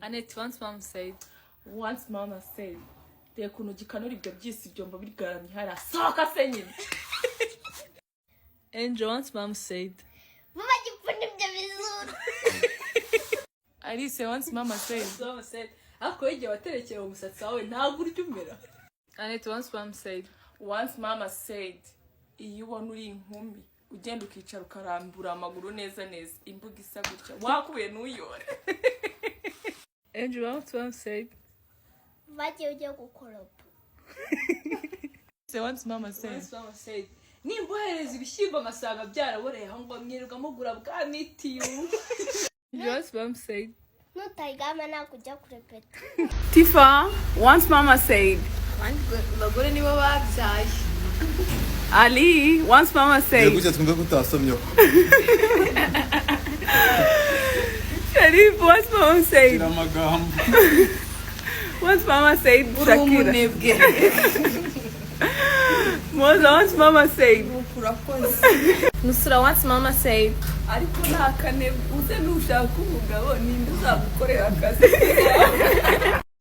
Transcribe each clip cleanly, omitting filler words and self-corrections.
Annette, once mom said. Once mama said, reba ukuntu gikanura ibyo byisi ibyombo bigaramye hariya, sohoka se nyine. Angel, once mom said. Vuba gipfuna ibyo bizuru. Alice, once mama said. Mom said, ariko igihe waterekeye umusatsi wawe ntabwo urya umera. Annette, once mom said. Once mama said, iyo ubona uri inkumi ugenda ukicara ukarambura amaguru neza neza, imbuga isa gutya wakuye ntuyore. Angel, once mom said. Bagiye ujya gukoropa. Say once mama said. Once mama said, nimba uhereza ibishyimbo amasanga byaraboreye aho ngo mwirirwa mugura bwa mitiyu. Once mom said. Nutaryama ntabwo ujya kurepeta. Tifa, once mama said. Abandi bagore nibo babyaye. Ali, once mama said. Gutya twumve ko utasomyeho. Sharif, once mama said. Gira amagambo. Once mama said. Uri Shakira. umunebwe. Moza, once mama said. Urakoze. Nusura, once mama said. Ariko nta kanebwe uze nushaka umugabo ninde uzagukorera akazi.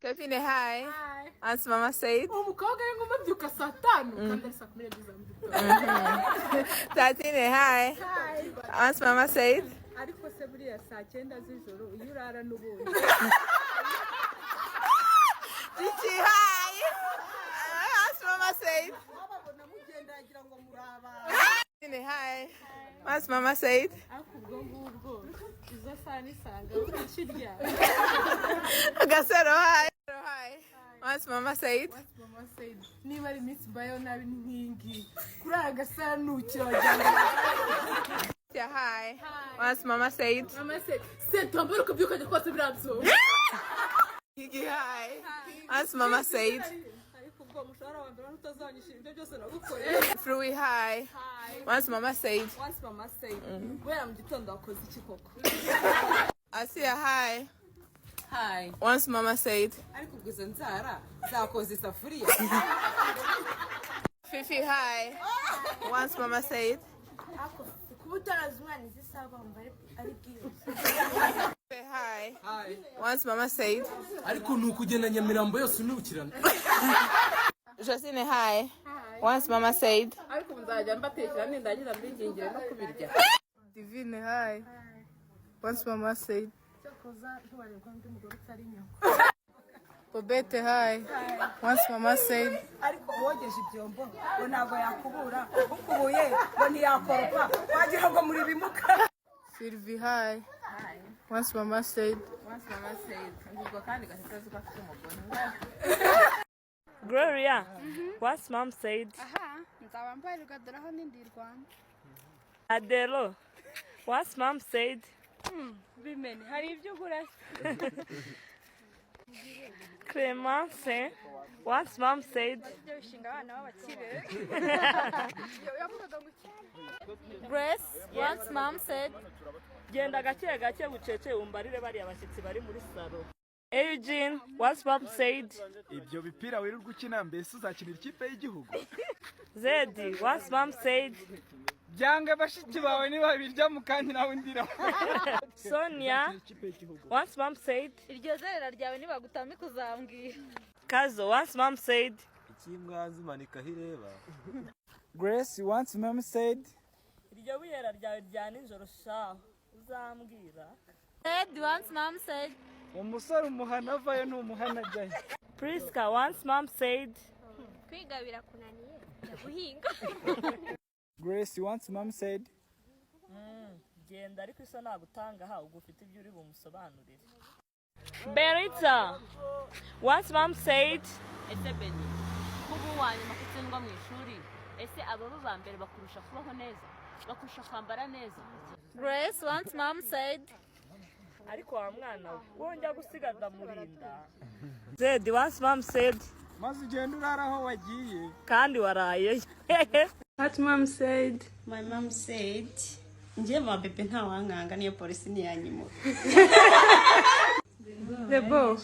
Kevin, hi. Once mama said. Umukobwa ari ngomba byuka saa 5 kandi ari saa 12 za mu gitondo. Tatine, hi. Once mama said. Ariko se buriya saa 9 z'ijoro iyo urara n'ubundi. Chichi, hi. Once mama said. Tatine, hi. Once mama said. Ariko ubwo ngubwo izo saa nisanga ukirya. Gasero, hi. Hi. Once mama said. Mama said, niba ari iminsi mbayeho nabi ni nk'iyi ngiyi kuri aya gasara nukira wagira ngo. Yeah, hi. Once mama said. Mama said, se tuwambare ukabyuka ukajya koza biriya byombo. Gigi, hi. Once mama said. Ariko ubwo umushahara wa mbere utazanyishyura ibyo byose nagukoreye. Frui, hi. Once mama said. Once mama said, guhera mu gitondo wakoze iki koko? Asia, hi. Hi. Once mama said. Ariko ubwo izo nzara zakoze isafuriya. Fifi, hi. Once mama said. Kuba utarazi umwana izi saha bumva ari bwiza. Hi. Once mama said. Ariko ni ukugenda Nyamirambo yose unukirana. Josine, hi. Once mama said. Ariko ubu nzajya mbatekera nindangiza mbingingire no kubirya. Divine, hi. Once mama said. Bobette, hi. Once mama said. Ariko uwogeje ibyombo ngo ntabwo yakubura, ukubuye ngo ntiyakoropa, wagira ngo muri bimuka. Sylvie, hi. Once mama said. Once mama said, ubwo kandi gahita azi ko afite umugore. Gloria, once mom said. Aha, nzaba mbarirwa dore aho nindi Rwanda. Adelo, once mom said. Bimene, hari ibyo ugura se? Clemence, once mom said. Ibyo bishinga abana b'abakire. Grace, once mom said. Genda gake gake bucece umbarire bariya bashyitsi bari muri salo. Eugene, once mom said. Ibyo bipira wirirwa ukina mbese uzakinira ikipe y'igihugu. Zedi, once mom said. Byanga bashiki bawe nibabirya mu kanya nawe ndira. Sonia, once mom said. Iryo zerera ryawe nibagutamika uzambwira. Kazo, once mom said. Ikimbwa zimanika aho ireba. Grace, once mom said. Iryo buyera ryawe rya nijoro shaho uzambwira. Said, once mom said. Umusore umuhana avayo ntumuhana ajyayo. Priska, once mom said. Kwiga birakunaniye jya guhinga. Grace, once mom said. Genda ariko iso nagutanga aha ubwo ufite ibyo uri bumusobanurire. Berita, once mom said. Ese Beni, kuba uwa nyuma kutsindwa mu ishuri, ese ababa ba mbere bakurusha kubaho neza, bakurusha kwambara neza? Grace, once mom said. Ariko wa mwana we wongera gusiga ndamurinda. Zedi, once mom said. Maze ugenda urara aho wagiye. Kandi warayeyo. What mom said. My mom said, njye ba bebe ntawankanga niyo polisi ntiyanyimura. Debo.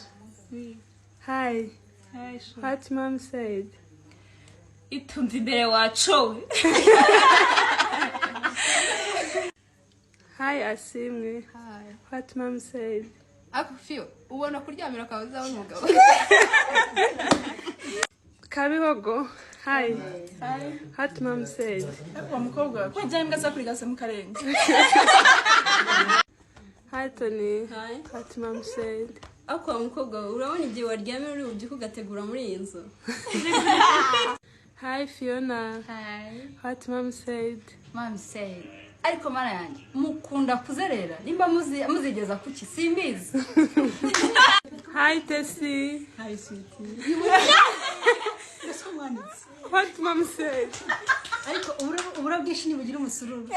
Hi. What mom said. Itumva imbere wacowe. Hi, Asimwe. Hi. What mom said. Ariko fiyo Ubona kuryamira akaba uzabona umugabo. Kabihogo, hi. What mom said. Uwo mukobwa ko imbwa zakurigase mu karenge. Hi, Tony. Hi. What mom said. Ariko wa mukobwa we, urabona igihe waryamye uri bubyuke ugategura muri iyi nzu. Hi, Fiona. Hi. What mom said. Mom said, ariko mana yanjye mukunda kuzerera, nimba muzigeza kuki simbizi. Hi, Tessie. Hi, sweetie. What mom said. Ariko uburo bwinshi ntibugira umusururu.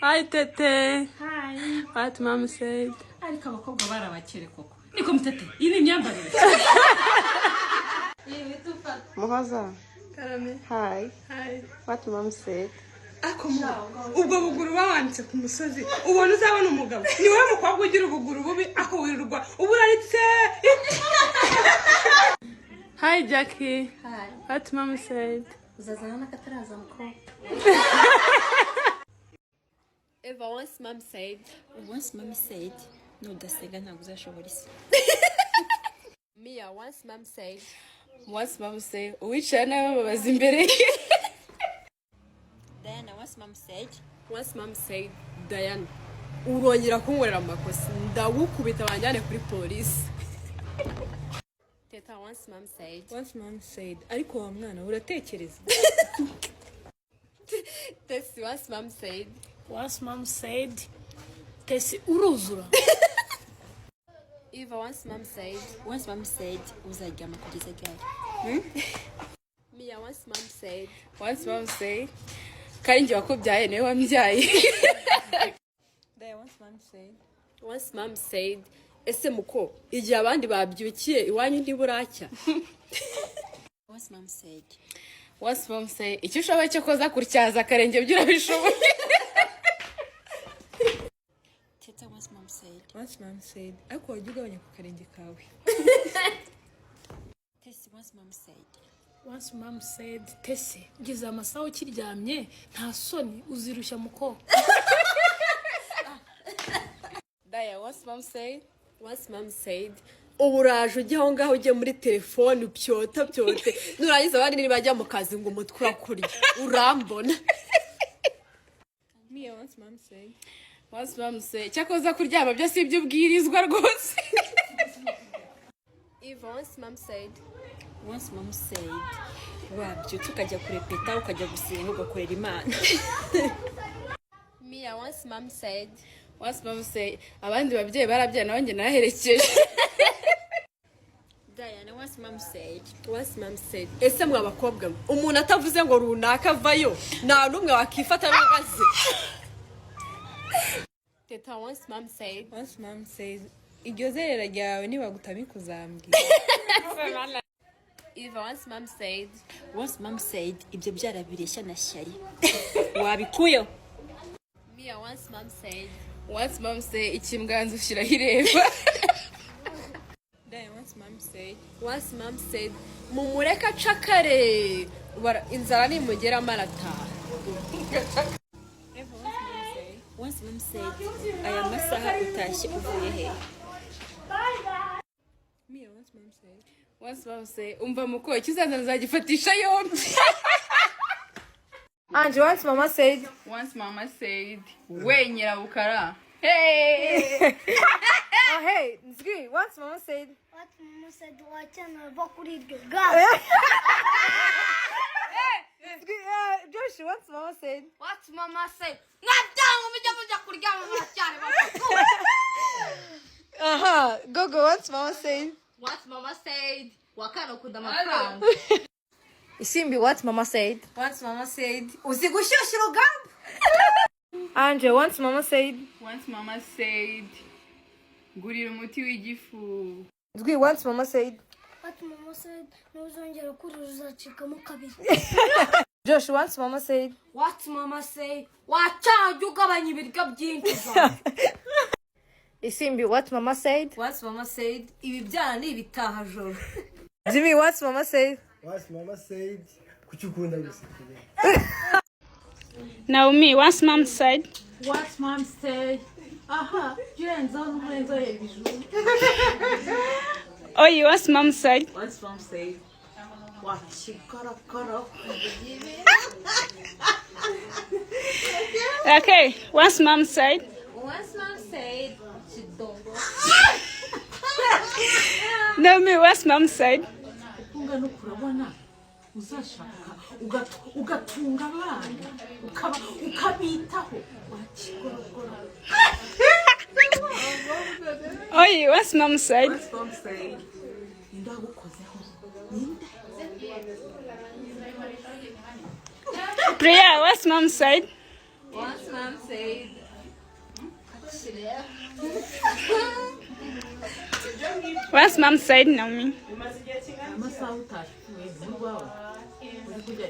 Hi, Tete. Hi. What mom said. Ariko abakobwa barabakere koko. Niko mutete, iyi ni imyambarire. Muhoza. Karame. Hi. Hi. What mom said. Ako ubwo buguru bawanditse ku musozi, ubona uzabona umugabo ni wowe mukobwa ugira ubuguru bubi, ako wirirwa uburaritse. Hi, Jackie. Hi. What mom said. Uzazana n'akataraza mukobwa. Eva, once mom said. Once mom said, nudasenga ntabwo uzashobora isi. Mia, once mom said. Once mom say, uwicara nawe babaza imbere ye. Diana, once mom said. Once mom said, Diana, urongera kunkorera amakosa ndagukubita banjyane kuri polisi. Teta, once mom said. Once mom said, ariko wa mwana uratekereza. Tesi, once mom said. Once mom said, Tesi uruzura. Eva, once mom said. Once mom said, uzaryama kugeza ryari? Mia, once mom said. Once mom say, kandi njye wakubyaye niwe wambyaye. Diana, once mom said. Once mom said, ese muko igihe abandi babyukiye iwanyu ntiburacya. Once mom said. Once mom say, icyo ushoboye cyo koza kutyaza akarenge byo urabishoboye. Teta, once mom said. Once mom said, ariko wajya ugabanya ku karenge kawe. Tesi, once mom said. Once mom said, Tesi, ugeze amasaha ukiryamye, nta soni uzirushya muko. Daya, once mom say. Once mom said, uburaje ujye aho ngaho ujye muri telefone upyota pyote, nurangiza abandi nibajya mu kazi ngo umutwe urakurya urambona. Mia, once mom said. Once mom say, cyakoza kuryama byo si ibyo ubwirizwa rwose. Eva, once mom said. Once mom said, wabyutse ukajya kurepeta ukajya gusenga ugakorera Imana. Mia, once mom said. Once mom say, abandi babyeyi barabyaye nawe njye naraherekeje. Diana, once mom said. Once mom said, ese mwa bakobwa mwe, umuntu atavuze ngo runaka avayo nta n'umwe wakifata n'ugaze. Teta, once mom said. Once mom says, iryo zerera ryawe nibagutamika uzambwira. Eva, once mom said. Once mom said, ibyo byara bireshya na shyari. Wabikuyeho. Mia, once mom said. Once mom say, ikimbwanzu ushyiraho ireba. Diana, once mom said. Once mom said, mumureke acakare inzara nimugeramo arataha. Eva, once mom said. Once mom said, aya masaha utashye uvuye he? Mia, once mom said. Once mom say, umva muko icyo uzazana nzagifatisha yombi. Angie, once mama said. Once mama said, we nyirabukara. Hey! Oh, hey, Nzgi, once mama said. What mama said, wachana va kuri iryo gare. Nzgi, Josh, once mama said. What mama said, mwabyanga mujya mujya kuryama muracyari bato. Aha, Gogo, once mama said. What mama said, wakana ukunda amafaranga. Isimbi, what mama said. Once mama said. Uzi gushyushya urugamba. Angel, once mama said. Once mama said, ngurira umuti w'igifu. Nzgi, once mama said. What mama said, ntuzongera kurira uzacikamo kabiri. Josh, once mama said. What mama say, wacana ujya ugabanya ibiryo byinshi. Isimbi, what mama said. Once mama said, ibi byana ni ibitaha joro. Jimmy, once mama said. Once mama said, kuki ukunda guseka? Naomi, once mom said. What mom say, Aha, jya urenzaho n'umurenzaho hejuru. Oyi, what's mom said? What's mom said? Wakigarakara. Okay, what's mom said? Once mom said, kidongo. No, me, what's mom said? Uko ungana uku urabona uzashaka ugatunga abana ukabitaho wakigorogora. Oyi, what's mom said? What's mom said? Ninde wagukozeho? Ninde? Priya, what's mom said? Once mom said, What's mom said, Naomi? Amasaha utashyuye n'urwawe uri kujya.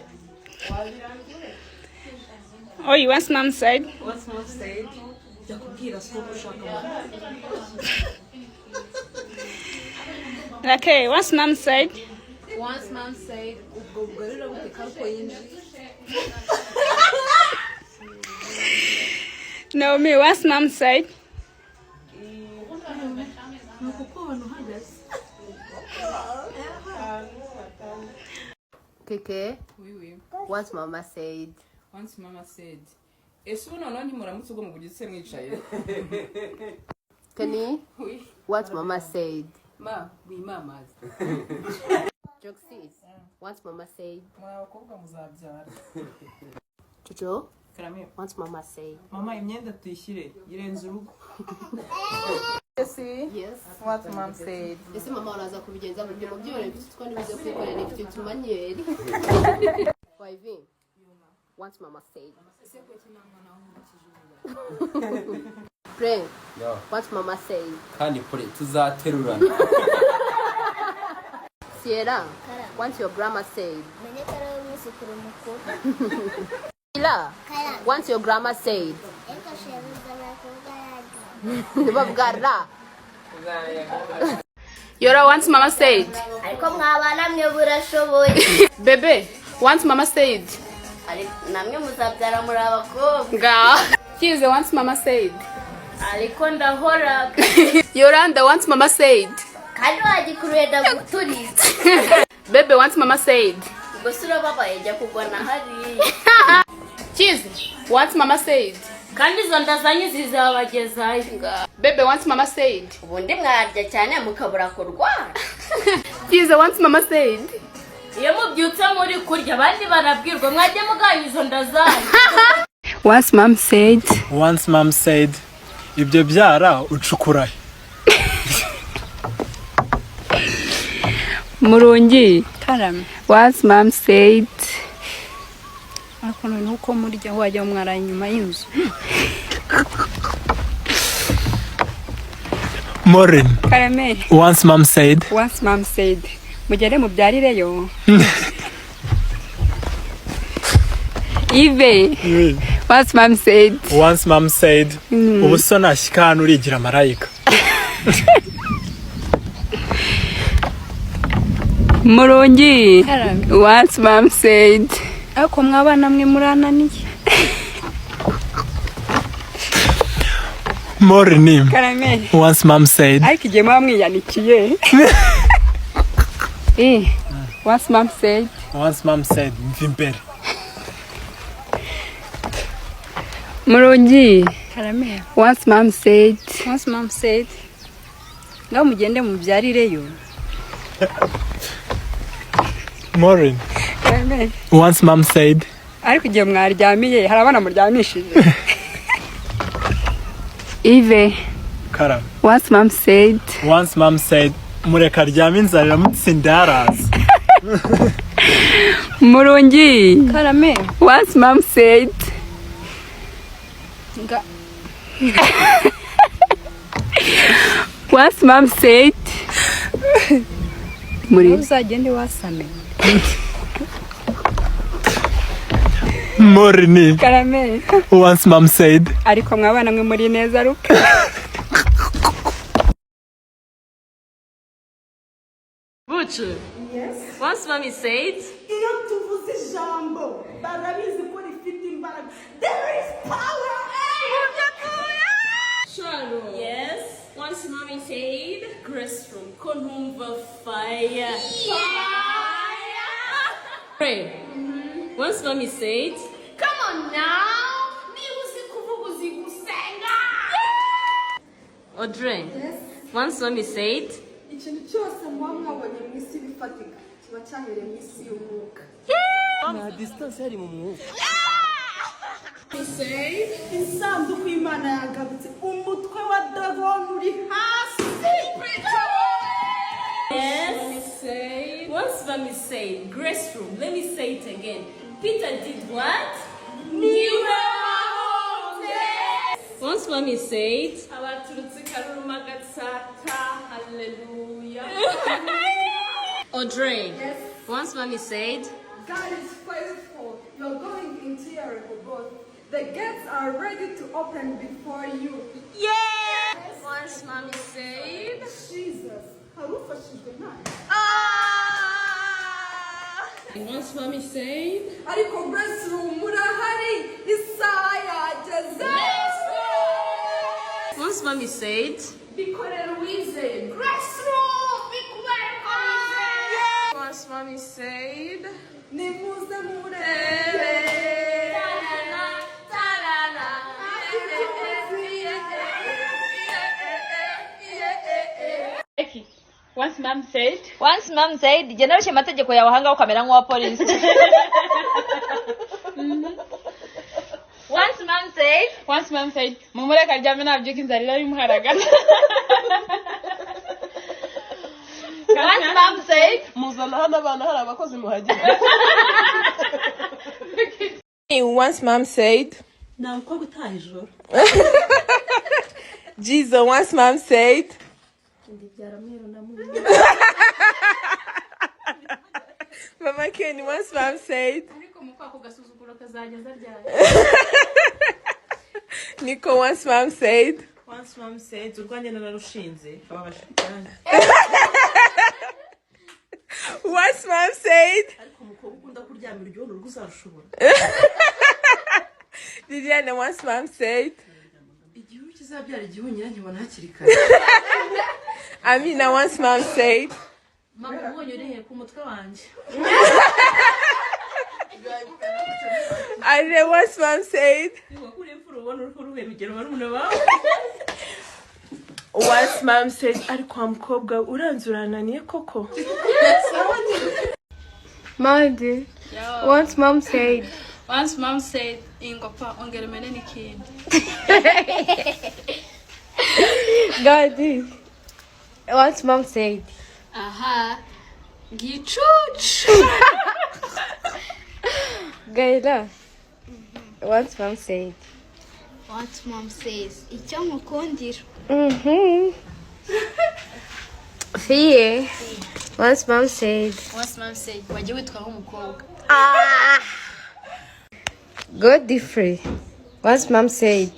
Oyi, what's mom said? What's mom said? Jya kubwira so ko ushaka amata. Okay, what's mom said? Once mom said, ubwo bugari urabuteka ariko yinjiye. Naomi, what's mom said? Ni ukukubona uhagaze. Keke, Oui, oui. what mama said? Once mama said, ese ubu noneho ntimuramutse ubwo mubyutse mwicaye? Kenny, Oui. what mama said? Ma, wimamaza. Joxis, what mama said? Muri abakobwa muzabyara. Jojo, Karame. what mama said? Mama, imyenda tuyishyire irenze urugo. Yes. What mom said? Ese mama uraza kubigenza mu byo byore bifite n'ibize kwikorera ifite utumanyeri. Wivin, what mama said? Pray, Yo. what mama said? Kandi pure tuzaterurana. Sierra, what your grandma said? Menye ko ari wowe mwuzukuru mukuru. Ila, what your grandma said? Ariko shebuja nakuvuga yaryo. Bavuga ra. Yora, what mama said? Ariko mwabana mwe burashoboye. Bebe, what mama said? Ariko namwe muzabyara muri abakobwa. Nga. Kize, what mama said? Ariko ndahora. Yoranda, what mama said? Kandi wagikuruye ndaguturiza. Bebe, what mama said? Ubwo se urababaye jya kugwa na hariya. Kize, what mama said? Kandi izo nda zanyu zizabagezayo. Bebe, what mama said? Ubundi mwarya cyane mukabura kurwara. Kize, what mama said? Iyo mubyutse muri kurya abandi barabwirwa mwajya muganya izo nda zanyu. Once mom said. Once mom said, ibyo byara ucukura he? Murungi. Karame. Once mom said. Ariko noneho uko murya wajya mwara inyuma y'inzu. Maureen, Karame. once mom said, Once mom said, mugere mubyarireyo. Ive. Once mom said. Once mom said, ubu so nashyika hano urigira marayika. Murungi. Karame. Once mom said. Ariko mwabana mwe murananiye. Maureen, Karame. once mom said, Ariko igihe muba mwiyanikiye. Once mom said. Once mom said, mva imbere. Murungi. Karame. Once mom said. Once mom said, ngaho mugende mubyarireyo. Maureen, Karame. once mom said, Ariko igihe mwaryamiye hari abana muryamishije. Ive. Karame. Once mom said. Once mom said, mureka aryame inzara iramutsinda yaraza. Murungi. Karame. Once mom said. Nga Once mom said. Muri. uzagende wasame. Maureen, Karame. once mom said, Ariko mwabana mwe muri neza ruka. Bucu. Yes. Once mommy said, Iyo tuvuze ijambo barabizi ko rifite imbaraga. There is power. Sharo. Yes. Once mommy said, Grace Room, ko ntumva fire. Pray. Once mommy said, Come on now, niba uzi kuvuga uzi gusenga. Audrey. Once mommy said, Ikintu cyose muba mwabonye mu isi bifatika kiba cyahereye mu isi y'umwuka. Nta distance yari mu mwuka. Isanduku y'Imana yagarutse, umutwe wa Dagoni uri hasi. Yes. Once mommy said, Grace Room, let me say it again. Peter did what? Niwe. Once mommy said, Abaturutse Karuruma, Gatsata, haleluya. Audrey. Once mommy said, God is faithful. You're going into your Rehoboth. The gates are ready to open before you. Yeah! Once mommy said, Jesus, hari ufashijwe nawe? Once mommy said, Ariko Grace Room murahari, isaha yageze. Once mommy said, Bikorera uwizeye. Grace Room, bikubere ko wizeye. Once mommy said, Nimuze murebe. Tarara, tarara. Once mom said, Once mom said, jye narushye amategeko yawe ahangaha ukamera nk'uwa polisi. Once mom said, once mom said, mumureke aryame nabyuka inzara irabimuharagaza. Once mom said, Muzana hano abana hari abakozi muhagira. Once mom said, Nta mukobwa utaha ijoro. Jesus, once mom said, Ndibyara mweru na mubi. Mama Kenny, once mom said, Ariko mu kwako gasuzuguro kazageza ryari? Nico, once mom said, Once mom said, urwanjye nararushinze aba bashitani. Once mom said, Ariko umukobwa ukunda kuryamira uryono urugo uzarushobora. Liliane, once mom said, Igihugu kizabyara igihunyira nkibona hakiri kare. Amina, once mom said, Mama ubonye uri ku mutwe wanjye. Andre, once mom said, Wakuriye imfura ubona uruhu ruhe rugero barumuna bawe. Once mom said, ariko wa mukobwa uranze urananiye koko. Mandi, once mom said, Once mom said, ingopa ongera umene n'ikindi. Gadi, once mom said, Aha, gicucu. Gaila, once mom said, What mom says, icyo nkukundira. Fiye, once mom said, Once mom said, wajya witwa nk'umukobwa. Godfrey, once mom said,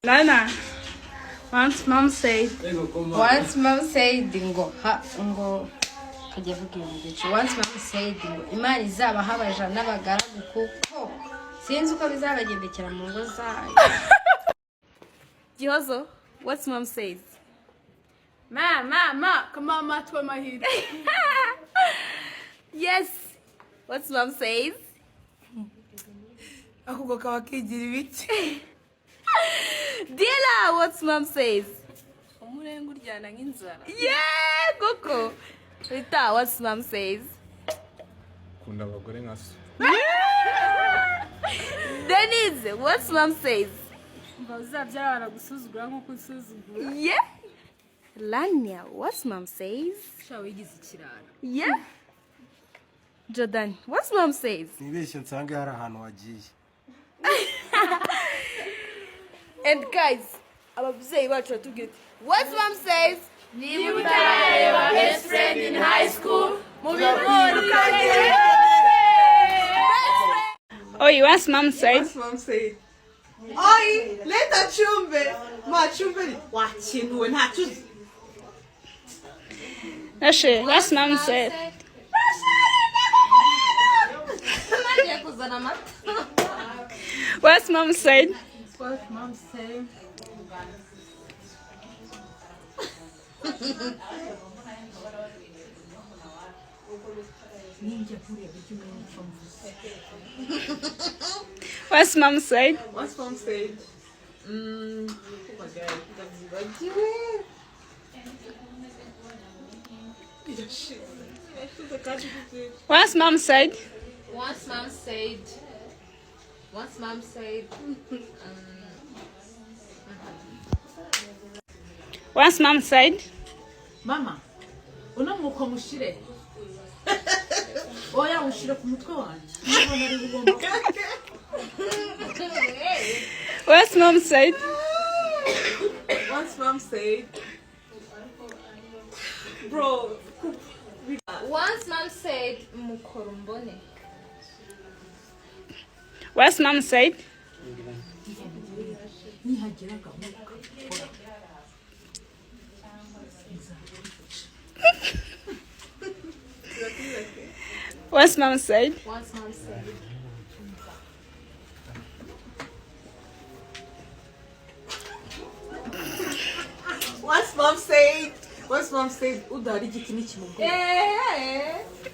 Lana. Once mom said, Once mom said ngo ha ngo kajya avuga ibintu byinshi. Once mom said ngo Imana izabaha abaja n'abagaragu kuko sinzi uko bizabagendekera mu ngo zayo. Gihozo, what's mom says? Ma, ma, ma, kamama tuwe mahiri. Yes. What's mom says? Ako kaba kigira ibiki. Dila, what's mom says? Umurenga uryana nk'inzara. Yeah, Coco. Rita, what's mom says? Kunda abagore nka so. Denise, what's mom says? Mba uzabyara baragusuzugura nk'uko unsuzugura. Yeah. Lania, what's mom says? Sha wigize ikirara. Yeah. Jordan, what's mom says? Nibeshye nsange hari ahantu wagiye. And guys, ababyeyi bacu baratubwira ati what mom says? Niba utarareba Best Friend in High School, mubimurikane. Oi, once mom said, Once mom said, Oi, leta chumbe, ma chumbe wakintuwe ntacyo uzi. Nashe, once mom said, Nagiye kuzana amata. What's mom said? What mom said? What's mom said? What's mom said? Oh my God, ndabyibagiwe. What's mom said? Once mom said, once mom said, What's mom said? Mama, uno mwuko mushire. Oya ushire ku mutwe wanjye. Ndabona ari bugomba. What's mom said? Once mom said, bro, Once mom said, mukora umbone. What's mom said? Nihagira gahunda ukora. What's mom said? Once mom said, Once mom said, once mom said, udahari igiti nikimubwira.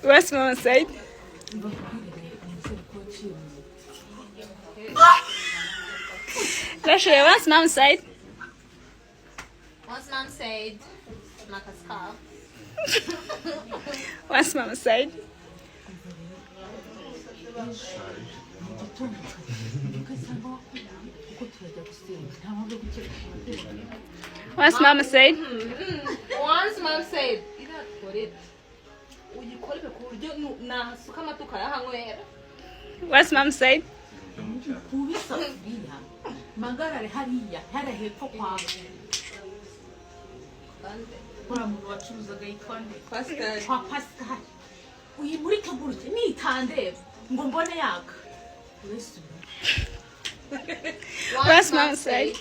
What's mom said? Rachel, what's mom said? Once mom said, makaskal. What's mom said? What's mom said? Once mom said, iriya toilette uyikorere ku buryo nahasuka amata ukayahanywera. What's mom said? Kuba isafuriya magarare hariya hariya hepfo kwa uriya muntu wacuruzaga yitwa nde? Pascal. Kwa Pascal. Uyimurike gutya nitandeba ngo mbone yaka. What's mom said?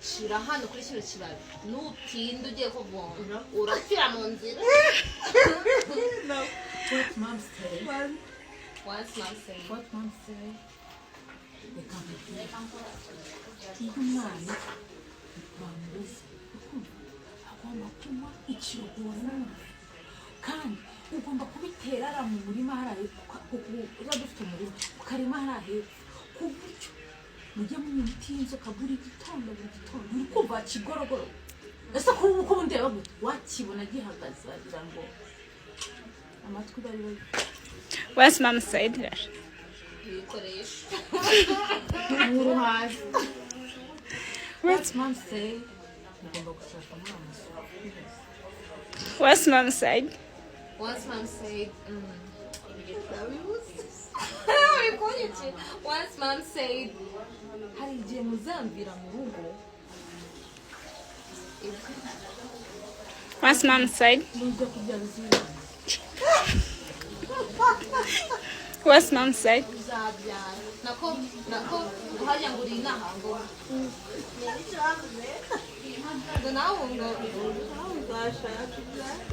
Shira hano kuri kino kibabi nutinda ugiye kuvoma urapfira mu nzira. What mom said? Once mom said, What mom said? Reka nkubwire. Iyo umwana bamureze agomba kunywa ikirogora kandi ugomba kubitera hariya mu murima hariya hepfo uba dufite umurima ukarima hariya hepfo ku buryo mujye munywa imiti y'inzoka buri gitondo buri gitondo uri kumva kigorogoro ese kuba uko undeba gute wakibona gihagaze wagira ngo amatwi bari bari. What's mom said? Ibikoresho. Nkuru hasi. What mom said? Ugomba gushaka muri amasuku. What's mom said? Once mom said, ndabibuze. Once mom said, hari igihe muzamvira mu rugo. What's mom said? Nujya kubyara uzibana. What's mom said? Uzabyara nako nako hajya ngo uri inaha ngo ngo nawe ngo Uzashaka ibyawe.